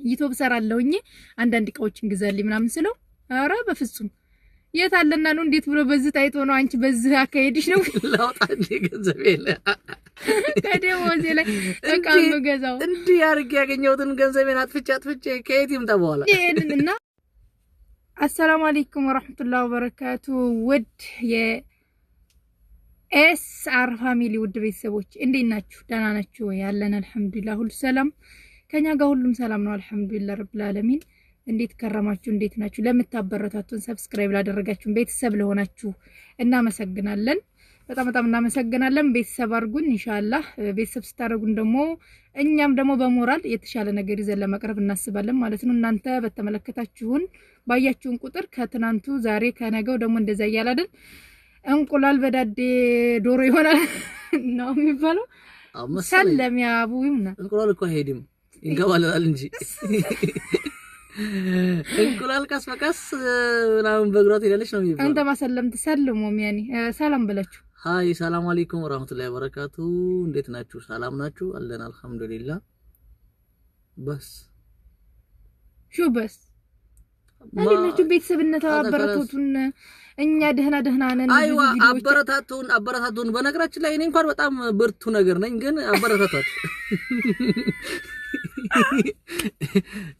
YouTube ሰራለሁኝ አንዳንድ እቃዎችን ግዛልኝ ምናምን ስለው ኧረ በፍጹም የት አለና ነው? እንዴት ብሎ በዚህ ታይቶ ነው? አንቺ በዚህ አካሄድሽ ነው ላውጣ እንዴ ገንዘብ የለ ከደሞዜ ላይ እቃ የምገዛው። እንዲህ አድርጌ ያገኘሁትን ገንዘቤን አጥፍቼ አጥፍቼ ከየት ይምጣ በኋላ። ይሄንን እና السلام عليكم ورحمة الله وبركاته። ውድ የ SR family ውድ ቤተሰቦች እንዴት ናችሁ? ደህና ናችሁ ወይ? ያለን الحمد لله ሁሉ ሰላም ከኛ ጋር ሁሉም ሰላም ነው። الحمد لله رب العالمين። እንዴት ከረማችሁ? እንዴት ናችሁ? ለምታበረታቱን፣ subscribe ላደረጋችሁን፣ ቤተሰብ ለሆናችሁ እናመሰግናለን። በጣም በጣም እናመሰግናለን። ቤተሰብ አድርጉን إن شاء الله። ቤተሰብ ስታደርጉን ደግሞ እኛም ደግሞ በሞራል የተሻለ ነገር ይዘን ለመቅረብ እናስባለን ማለት ነው። እናንተ በተመለከታችሁን ባያችሁን ቁጥር ከትናንቱ ዛሬ ከነገው ደግሞ እንደዛ እያለ አይደል እንቁላል በዳዴ ዶሮ ይሆናል ነው የሚባለው። ሰለም ያ አቡ ይምና እንቁላል እኮ አይሄድም ይንከባለላል እንጂ እንቁላል ቀስ በቀስ ምናምን በእግሯ ትሄዳለች ነው የሚባለው። አንተ ማሰለም ትሰልሞም ያኒ ሰላም ብላችሁ። Hi سلام عليكم ورحمة الله وبركاته። እንዴት ናችሁ? ሰላም ናችሁ? አለን الحمد لله። بس شو بس እንዴት ናችሁ? ቤተሰብነት አበረታቱን። እኛ ደህና ደህና ነን። أيوه አበረታቱን፣ አበረታቱን። በነገራችን ላይ እኔ እንኳን በጣም ብርቱ ነገር ነኝ፣ ግን አበረታቷት።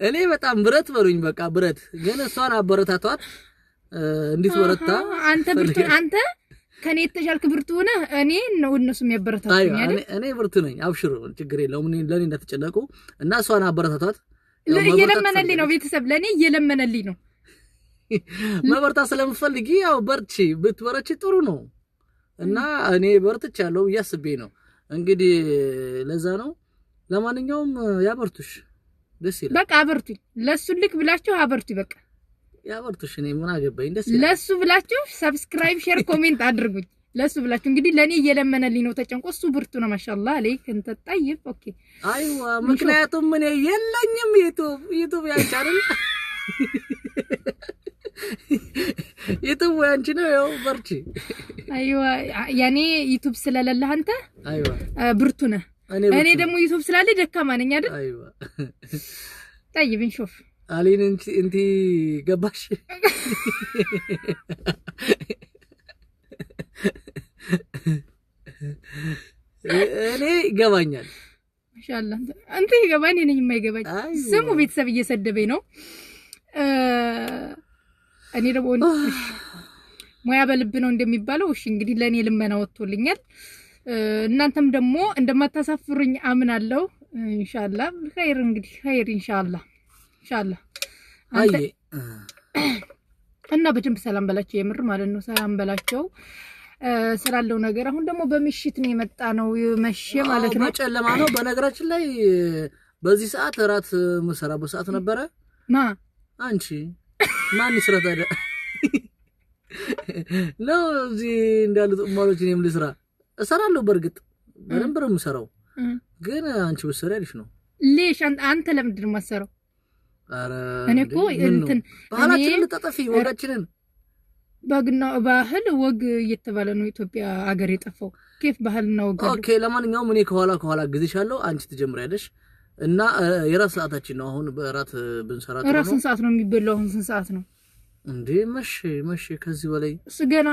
እኔ በጣም ብረት በሉኝ፣ በቃ ብረት። ግን እሷን አበረታቷት እንድትበረታ። አንተ ብርቱ፣ አንተ ከኔ የተሻልክ ብርቱ ሆነህ እኔ ነው እነሱ የሚያበረታቱኝ አይደል? እኔ ብርቱ ነኝ፣ አብሽሩ፣ ችግር የለውም። ለኔ እንዳትጨነቁ እና እሷን አበረታቷት። እየለመነልኝ ነው ቤተሰብ፣ ለኔ እየለመነልኝ ነው። መበርታት ስለምፈልጊ ያው በርቺ፣ ብትበረቺ ጥሩ ነው እና እኔ በርትቻለሁ ብዬ አስቤ ነው እንግዲህ፣ ለዛ ነው። ለማንኛውም ያበርቱሽ፣ ደስ ይላል። በቃ አበርቱኝ፣ ለሱ ልክ ብላችሁ አበርቱኝ። በቃ ያበርቱሽ፣ እኔ ምን አገባኝ፣ ደስ ይላል። ለሱ ብላችሁ subscribe፣ share፣ comment አድርጉኝ። ለሱ ብላችሁ እንግዲህ ለኔ እየለመነልኝ ነው ተጨንቆ። እሱ ብርቱ ነው ما شاء الله عليك انت طيب okay። أيوه ምክንያቱም እኔ የለኝም YouTube YouTube ያንቺ አይደል? YouTube ያንቺ ነው። ያው በርቺ። أيوه ያኔ YouTube ስለሌለህ አንተ أيوه ብርቱ ነህ። እኔ ደግሞ YouTube ስላለ ደካማ ነኝ አይደል? أيوه طيب نشوف አሊን እንቲ ገባሽ? እኔ ይገባኛል። ما شاء الله አንተ ይገባኝ፣ እኔ ነኝ የማይገባኝ። ስሙ ቤተሰብ እየሰደበኝ ነው። እኔ ደግሞ ሙያ በልብ ነው እንደሚባለው። እሺ እንግዲህ ለእኔ ልመና ወጥቶልኛል። እናንተም ደግሞ እንደማታሳፍሩኝ አምናለሁ። إن شاء الله خير፣ እንግዲህ خير إن شاء الله إن شاء الله። እና በደንብ ሰላም በላቸው፣ የምር ማለት ነው። ሰላም በላቸው ስላለው ነገር። አሁን ደግሞ በምሽት ነው የመጣ ነው፣ መቼ ማለት ነው፣ ጨለማ ነው። በነገራችን ላይ በዚህ ሰዓት እራት የምሰራበት ሰዓት ነበረ። ማ አንቺ ማን ይስራ ታዲያ? ነው እዚህ እንዳሉት እማሎች እኔም ልስራ እሰራለሁ። በእርግጥ በደንብ ነው የምሰራው፣ ግን አንቺ ብትሰሪ አሪፍ ነው። ليش አንተ ለምንድን ነው የማትሰራው? እኔ እኮ እንትን ባህላችንን ልጠጠፊ ወጋችንን በግና ባህል ወግ እየተባለ ነው ኢትዮጵያ አገር የጠፋው። كيف ባህልና ወግ አለ። okay ለማንኛውም እኔ ከኋላ ከኋላ አግዝሻለሁ፣ አንቺ ትጀምሪያለሽ እና የራት ሰዓታችን ነው አሁን። በራት ብንሰራ ጥሩ ነው። እራት ስንት ሰዓት ነው የሚበላው? አሁን ስንት ሰዓት ነው እንዴ? መቼ መቼ ከዚህ በላይ እሱ ገና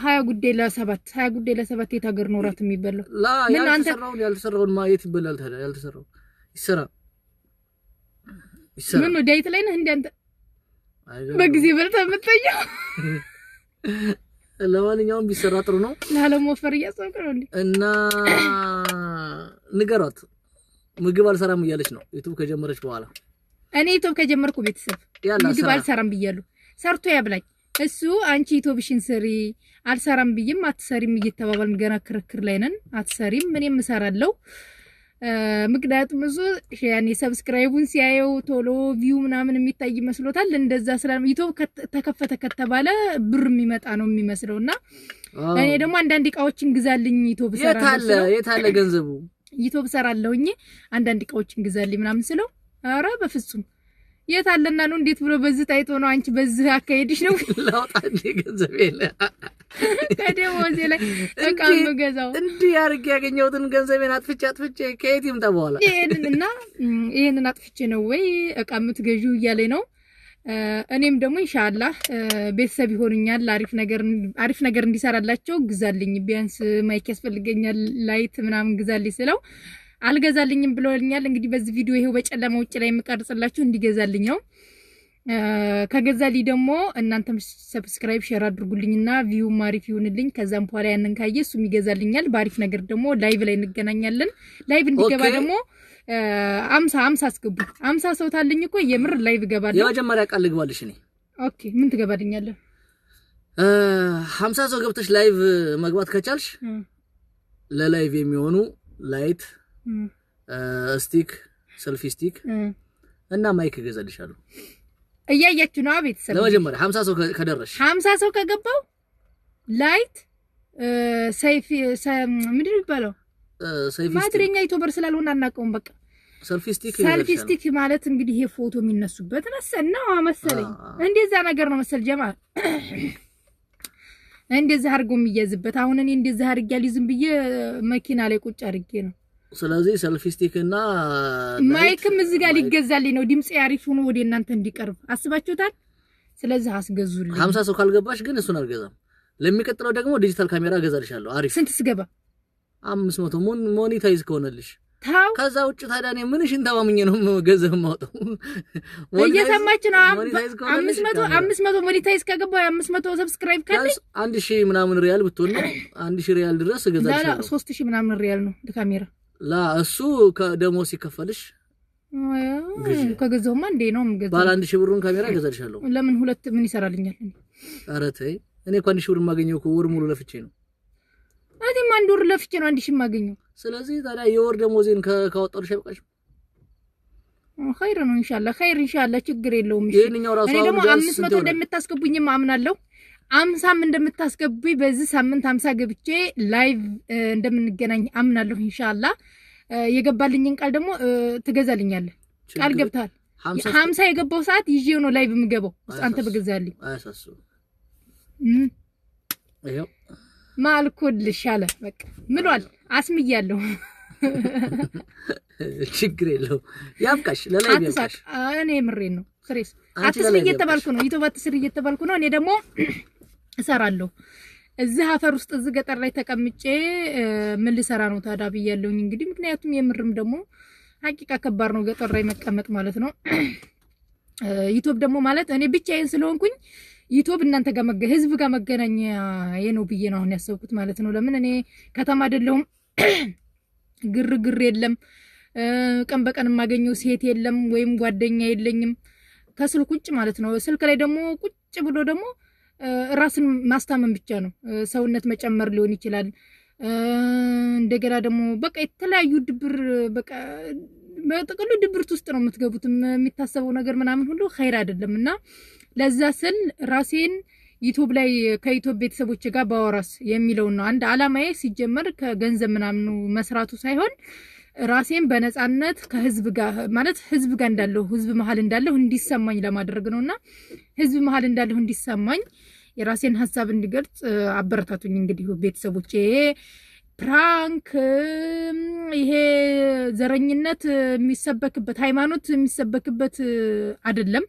6:40 6:40 የት ሀገር ነው እራት የሚበላው? لا ያልተሰራውን ያልተሰራውን የት ይበላል ታዲያ? ያልተሰራው ይሰራ ይሰራ። ምን diet ላይ ነህ እንዴ አንተ? በጊዜ በልተህ የምትተኛው። ለማንኛውም ቢሰራ ጥሩ ነው። ላለመወፈር እያሰብክ ነው እንዴ? እና ንገሯት ምግብ አልሰራም እያለች ነው YouTube ከጀመረች በኋላ። እኔ YouTube ከጀመርኩ ቤተሰብ ምግብ አልሰራም ብያለሁ። ሰርቶ ያብላኝ እሱ። አንቺ YouTube ሽን ስሪ አልሰራም ብዬም አትሰሪም እየተባባልን ገና ክርክር ላይ ነን። አትሰሪም እኔም እሰራለሁ። ምክንያቱም እሱ ያኔ subscribe ኡን ሲያየው ቶሎ view ምናምን የሚታይ መስሎታል። እንደዛ ስላ YouTube ተከፈተ ከተባለ ብር የሚመጣ ነው የሚመስለው። እና እኔ ደግሞ አንዳንድ እቃዎችን ግዛልኝ YouTube እሰራለሁ። የት አለ ገንዘቡ? YouTube እሰራለሁኝ አንዳንድ እቃዎችን ግዛልኝ ምናምን ስለው ኧረ በፍጹም የት አለና ነው? እንዴት ብሎ በዚህ ታይቶ ነው? አንቺ በዚህ አካሄድሽ ነው ላውጣ እንዴ ገንዘብ የለ። ከደሞዜ ላይ እቃ የምገዛው። እንዲህ አድርጌ ያገኘሁትን ገንዘቤን አጥፍቼ አጥፍቼ ከየት ይምጣ በኋላ? ይሄንን እና ይሄንን አጥፍቼ ነው ወይ እቃ የምትገዢው እያለኝ ነው። እኔም ደግሞ ኢንሻአላህ ቤተሰብ ይሆኑኛል፣ አሪፍ ነገር እንዲሰራላቸው ግዛልኝ፣ ቢያንስ mic ያስፈልገኛል፣ light ምናምን ግዛልኝ ስለው አልገዛልኝም ብሎኛል። እንግዲህ በዚህ ቪዲዮ ይሄው በጨለማ ውጭ ላይ የምቀርጽላችሁ እንዲገዛልኝ ነው። ከገዛልኝ ደግሞ እናንተም subscribe share አድርጉልኝና view ም አሪፍ ይሁንልኝ። ከዛም በኋላ ያንን ካየ እሱም ይገዛልኛል። በአሪፍ ነገር ደግሞ live ላይ እንገናኛለን። live እንዲገባ ደግሞ 50 50 አስገቡ። 50 ሰው ታለኝ እኮ የምር live እገባለሁ። የመጀመሪያ ቃል ልግባልሽ እኔ። Okay፣ ምን ትገባልኛለህ? 50 ሰው ገብተሽ live መግባት ከቻልሽ ለ live የሚሆኑ light፣ stick፣ selfie stick እና mic እገዛልሻለሁ። እያያችሁ ነው ቤተሰብ። ለመጀመሪያ 50 ሰው ከደረስሽ። 50 ሰው ከገባው light፣ ሰይፍ ምንድን ነው የሚባለው? ማድረኛ YouTuber ስላልሆነ አናውቀውም። በቃ selfie stick። Selfie stick ማለት እንግዲህ ይሄ ፎቶ የሚነሱበት መሰል ነው መሰለኝ። እንደዛ ነገር ነው መሰል ጀማ፣ እንደዛ አድርጎ የሚያዝበት። አሁን እኔ እንደዛ አድርጌ አልይዝም ብዬ መኪና ላይ ቁጭ አድርጌ ነው። ስለዚህ selfie stick እና mic ም እዚህ ጋር ሊገዛልኝ ነው። ድምጼ አሪፍ ሆኖ ወደ እናንተ እንዲቀርብ አስባችሁታል። ስለዚህ አስገዙልኝ። 50 ሰው ካልገባሽ ግን እሱን አልገዛም። ለሚቀጥለው ደግሞ digital camera እገዛልሻለሁ። አሪፍ። ስንት ስገባ? 500 monetize ከሆነልሽ። ታው። ከዛ ውጭ ታዲያ እኔ ምንሽን ተማምኜ ነው ገንዘብ የማወጣው? እየሰማች ነው። 500 500 monetize ከገባ፣ 500 subscribe ካለኝ 1000 ምናምን ሪያል ብትሆን ነው፣ 1000 ሪያል ድረስ እገዛልሻለሁ። 3000 ምናምን ሪያል ነው ካሜራ። ላ፣ እሱ ከደሞዝ ሲከፈልሽ። ከገዛሁማ እንዴ ነው የምገዛው። ባለ 1000 ብሩን ካሜራ እገዛልሻለሁ። ለምን ሁለት ምን ይሰራልኛል? ኧረ ተይ፣ እኔ እኮ 1000 ብር የማገኘው እኮ ወር ሙሉ ለፍቼ ነው። እኔም አንድ ወር ለፍቼ ነው 1000 የማገኘው። ስለዚህ ታዲያ የወር ደሞዜን ካወጣሁልሽ አይበቃሽም? ኸይር ነው ኢንሻአላህ፣ ኸይር ኢንሻአላህ፣ ችግር የለውም። እሺ። ይሄንኛው ራሱ እኔ ደግሞ 500 እንደምታስገቡኝም አምናለሁ። 50ም እንደምታስገቡኝ፣ በዚህ ሳምንት 50 ገብቼ live እንደምንገናኝ አምናለሁ ኢንሻአላህ። የገባልኝን ቃል ደግሞ ትገዛልኛለህ። ቃል ገብተሃል። 50 የገባው ሰዓት ይዤው ነው live የምገባው። አንተ በገዛልኝ። አያሳስብም። ይኸው። ማልኩልሽ አለ። በቃ ምሏል። አስምያለሁ። ችግር የለውም። ያብቃሽ፣ ለ live ያብቃሽ። እኔ ምሬን ነው። ስሬስ አትስሪ እየተባልኩ ነው። YouTube አትስሪ እየተባልኩ ነው። እኔ ደግሞ እሰራለሁ። እዚህ አፈር ውስጥ እዚህ ገጠር ላይ ተቀምጬ ምን ልሰራ ነው ታዲያ ብያለሁኝ። እንግዲህ ምክንያቱም የምርም ደግሞ ሀቂቃ ከባድ ነው ገጠር ላይ መቀመጥ ማለት ነው። YouTube ደግሞ ማለት እኔ ብቻዬን ስለሆንኩኝ YouTube እናንተ ጋር ህዝብ ጋር መገናኛ ነው ብዬ ነው አሁን ያሰብኩት ማለት ነው። ለምን እኔ ከተማ አይደለሁም፣ ግርግር የለም፣ ቀን በቀን የማገኘው ሴት የለም ወይም ጓደኛ የለኝም ከስልክ ውጭ ማለት ነው። ስልክ ላይ ደግሞ ቁጭ ብሎ ደግሞ ራስን ማስታመም ብቻ ነው። ሰውነት መጨመር ሊሆን ይችላል። እንደገና ደግሞ በቃ የተለያዩ ድብር፣ በቃ በጥቅሉ ድብርት ውስጥ ነው የምትገቡት። የሚታሰበው ነገር ምናምን ሁሉ ኸይር አይደለም እና ለዛ ስል ራሴን YouTube ላይ ከ YouTube ቤተሰቦች ጋር ባወራስ የሚለውን ነው አንድ አላማዬ። ሲጀመር ከገንዘብ ምናምኑ መስራቱ ሳይሆን ራሴን በነፃነት ከህዝብ ጋር ማለት ህዝብ ጋር እንዳለሁ፣ ህዝብ መሀል እንዳለሁ እንዲሰማኝ ለማድረግ ነውና ህዝብ መሀል እንዳለሁ እንዲሰማኝ፣ የራሴን ሀሳብ እንዲገልጽ አበረታቱኝ። እንግዲህ ቤተሰቦቼ፣ ይሄ prank፣ ይሄ ዘረኝነት የሚሰበክበት፣ ሃይማኖት የሚሰበክበት አይደለም።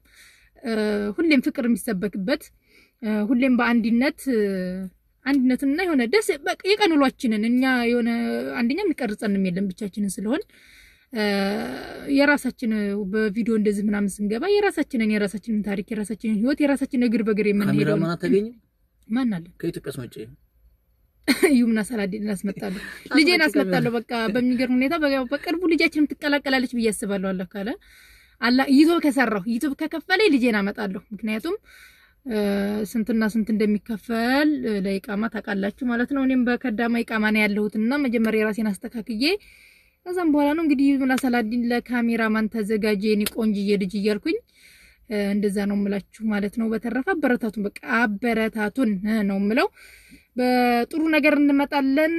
ሁሌም ፍቅር የሚሰበክበት፣ ሁሌም በአንድነት አንድነትና የሆነ ደስ በቃ የቀን ውሏችንን እኛ የሆነ አንደኛ የሚቀርጸንም የለም፣ ብቻችንን ስለሆን የራሳችን በቪዲዮ እንደዚህ ምናምን ስንገባ የራሳችንን ታሪክ፣ የራሳችንን ህይወት፣ የራሳችንን እግር በእግር የምንሄደው። ካሜራማን አታገኝም? ማን አለ? ከኢትዮጵያ ስመጪ። ዩምና ሰላዲን አስመጣለሁ፣ ልጄን አስመጣለሁ። በቃ በሚገርም ሁኔታ በቅርቡ ልጃችንም ትቀላቀላለች ብዬ አስባለሁ። አላህ ካለ፣ አላህ YouTube ከሰራሁ፣ YouTube ከከፈለኝ ልጄን አመጣለሁ። ምክንያቱም ስንትና ስንት እንደሚከፈል ለኢቃማ ታውቃላችሁ ማለት ነው። እኔም በከዳማ ኢቃማ ነው ያለሁትና መጀመሪያ የራሴን አስተካክዬ ከዛም በኋላ ነው እንግዲህ ዩምና ሰላዲን ለካሜራማን ተዘጋጀ የኔ ቆንጅዬ ልጅ እያልኩኝ እንደዛ ነው የምላችሁ ማለት ነው። በተረፈ አበረታቱን፣ በቃ አበረታቱን ነው የምለው። በጥሩ ነገር እንመጣለን።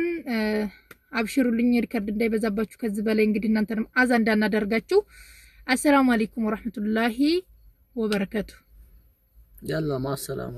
አብሽሩልኝ፣ record እንዳይበዛባችሁ ከዚህ በላይ እንግዲህ እናንተንም አዛ እንዳናደርጋችሁ። አሰላሙ አለይኩም ወራህመቱላሂ ወበረከቱ። ያላ ማሰላማ።